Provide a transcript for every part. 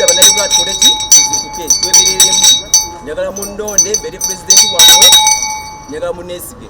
Nedda, bannayuganda, tukole ki? Tuzukuke, twebereremu. Njagala munnonde mbeere pulezidenti wammwe, njagala muneesige.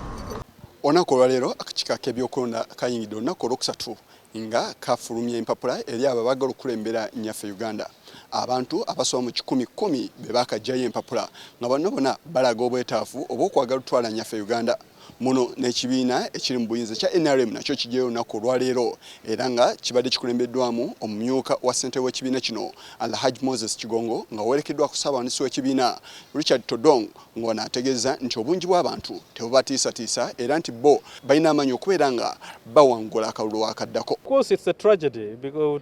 Olunaku olwaleero akakiiko ak'ebyokulonda kayingidde olunaku olwokusatu nga kafulumya empapula eri abo abaagala okukulembera nnyaffe Uganda. Abantu abasoba mu 110 be baakaggyayo empapula nga bano bonna balaga obwetaavu obw'okwagala okutwala nnyaffe Uganda. Muno n'ekibiina ekiri mu buyinza ekya NRM nakyo kiggyeyo olunaku olwaleero era nga kibadde kikulembeddwamu omumyuka wa ssentebe w'ekibiina kino, Alhaj Moses Kigongo, nga werekeddwako ssaabawandiisi w'ekibiina Richard Todwong, ng'ono ategeeza nti obungi bw'abantu tebubatiisatiisa era nti bo balina amaanyi okubeera nga bawangula akalulu akaddako. Of course, it's a tragedy because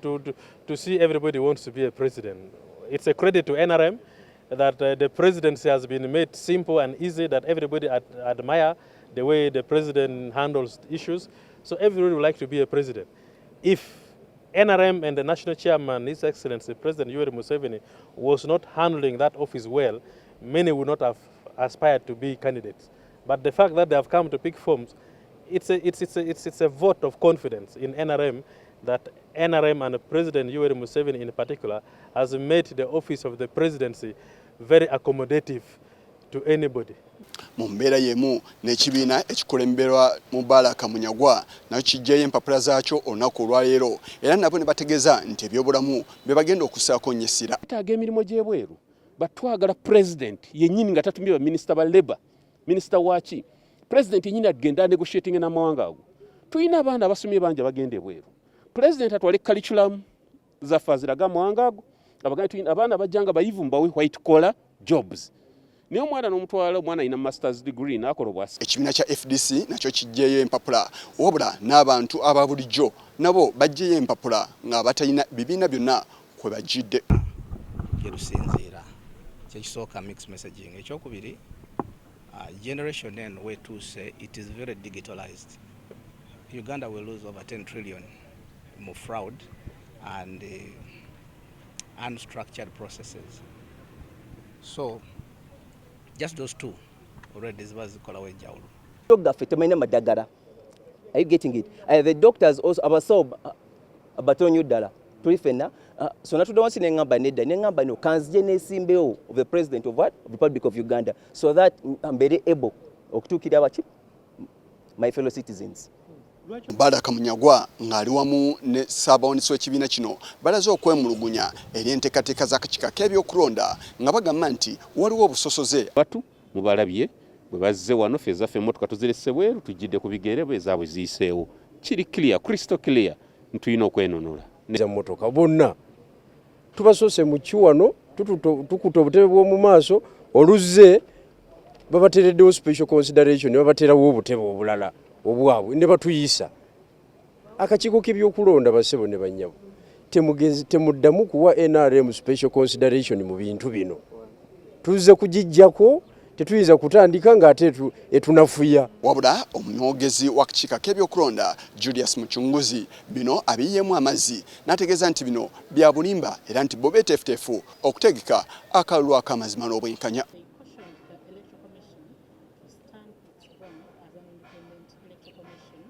to see everybody wants to be a president. It's a credit to NRM that the presidency has been made simple and easy, that everybody admire the way the president handles issues. So everybody would like to be a president. If NRM and the national chairman, His Excellency President Yoweri Museveni, was not handling that office well, many would not have aspired to be candidates. But the fact that they have come to pick forms, it's a vote of confidence in NRM that NRM and President Yoweri Museveni in particular has made the office of the presidency very accommodative to anybody. Mu mbeera y'emu n'ekibiina ekikulemberwa Mubaraka Munyagwa nakyo kiggyeyo empapula zaakyo olunaku olwaleero era nabo ne bategeeza nti ebyobulamu bye bagenda okussaako nnyo essira. Twetaaga emirimu gy'ebweru, batwagala president yennyini nga tatumye baminisita ba labor, minisita waki, president yennyini agenda negotiating n'amawanga ago. Tulina abaana abasomye bangi abagenda ebweru. President atwale curriculum zaffe aziraga amawanga ago, abagambe abaana bajja nga bayivu, mubawe white collar jobs. Naye omwana n'omutwala, omwana alina masters degree n'akola obwasi. Ekibiina kya FDC nakyo kiggyeyo empapula, wabula n'abantu aba bulijjo nabo baggyeyo empapula nga batalina bibiina byonna kwe bajjidde. Gyerusinziira kyekisooka, mix messaging. Ekyokubiri, generation eno wetuuse, it is very digitalized. Uganda will lose over 10 trillion mu fraud and unstructured processes. So just those two already ziba zikolawo enjawulo. Gaffe temalina madagala. Are you getting it? The doctors also, abasawo batono nnyo ddala. Tuli ffenna so natudde wansi neŋŋamba nedda, neŋŋamba no kanzije neesimbewo of the president of what? Of Republic of Uganda, so that mbeere able okutuukirira abaki, my fellow citizens. Mubaraka Munyagwa ng'ali wamu ne ssaabawandiisi w'ekibiina kino balaze okwemulugunya eri enteekateeka z'akakiiko k'ebyokulonda nga bagamba nti waliwo obusosoze. Batu mubalabye bwe bazze wano, ffe ezaffe emmotoka tuzirese bweru, tujjidde ku bigere, bwe ezaabwe ziyiseewo. Kiri clear, crystal clear, ntulina okwenunula. Mmotoka bonna tubasoose mu kiwano, tukuta obutebe bw'omu maaso, oluzze babateereddewo special consideration, babateerawo obutebe obulala obwabwe ne batuyisa. Akakiiko k'ebyokulonda, bassebo ne bannyabo, temuddamu kuwa NRM special consideration mu bintu bino. Tuzze kugijjako, tetuyinza kutandika ng'ate etunafuya. Wabula omwogezi w'akakiiko k'ebyokulonda Julius Mucunguzi bino abiyiyeemu amazzi n'ategeeza nti bino bya bulimba era nti bo beeteefuteefu okutegeka akalulu ak'amazima n'obwenkanya. They cautioned the Electoral Commission to stand its ground as an independent electoral commission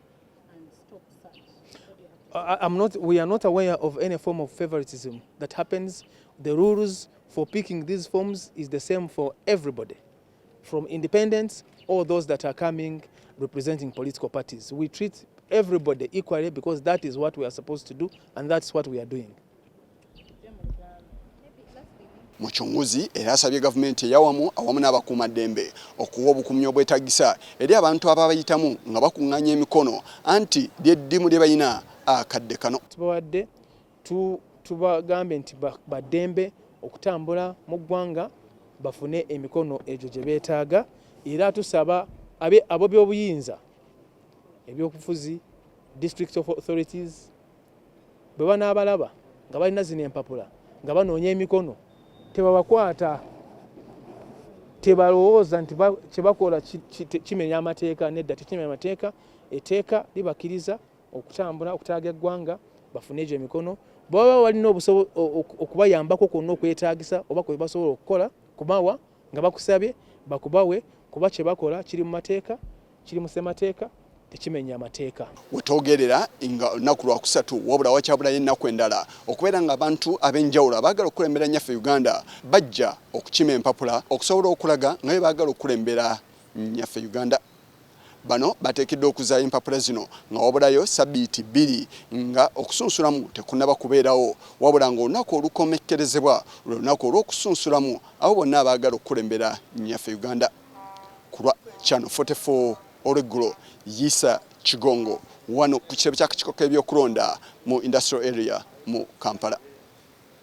and stop such. What do you have to say? I'm not, we are not aware of any form of favoritism that happens. The rules for picking these forms is the same for everybody, from independents or those that are coming representing political parties. We treat everybody equally because that is what we are supposed to do and that's what we are doing. Mucunguzi era asabye gavumenti eyawamu awamu n'abakuumaddembe okuwa obukuumi obwetagisa eri abantu ababayitamu nga bakuŋŋaanya emikono, anti lyeddimu lye balina akadde kano. Tubawadde, tubagambe nti baddembe okutambula mu ggwanga bafune emikono egyo gye beetaaga. Era tusaba abo by'obuyinza ebyobufuzi, district of authorities, bwe banaabalaba nga balina zino empapula nga banoonya emikono, tebabakwata, tebalowooza nti kyebakola kimenya amateeka. Nedda, tekimenya amateeka. Etteeka libakkiriza okutambula okutaaga eggwanga bafune egyo emikono. Bwaba balina okubayambako kwonna okwetaagisa oba kwe basobola okukola kubawa nga bakusabye, bakubawe, kuba kye bakola kiri mu mateeka, kiri mu ssemateeka. Tekimenya amateeka. Wetwogerera nga olunaku lwakusatu wabula wakyabulayo ennaku endala okubeera nga abantu ab'enjawulo abaagala okukulembera nnyaffe Uganda bajja okukima empapula okusobola okulaga nga bwe baagala okukulembera nnyaffe Uganda. Bano bateekeddwa okuzaayo empapula zino nga wabulayo sabbiiti bbiri nga okusunsulamu tekunnaba kubeerawo wabula ng'olunaku olukomekkerezebwa lwe lunaku olw'okusunsulamu abo bonna abaagala okukulembera nnyaffe Uganda. Ku lwa Channel 44 olweggulo, Yisa Kigongo wano ku kitebe ky'akakiiko k'ebyokulonda mu Industrial Area mu Kampala.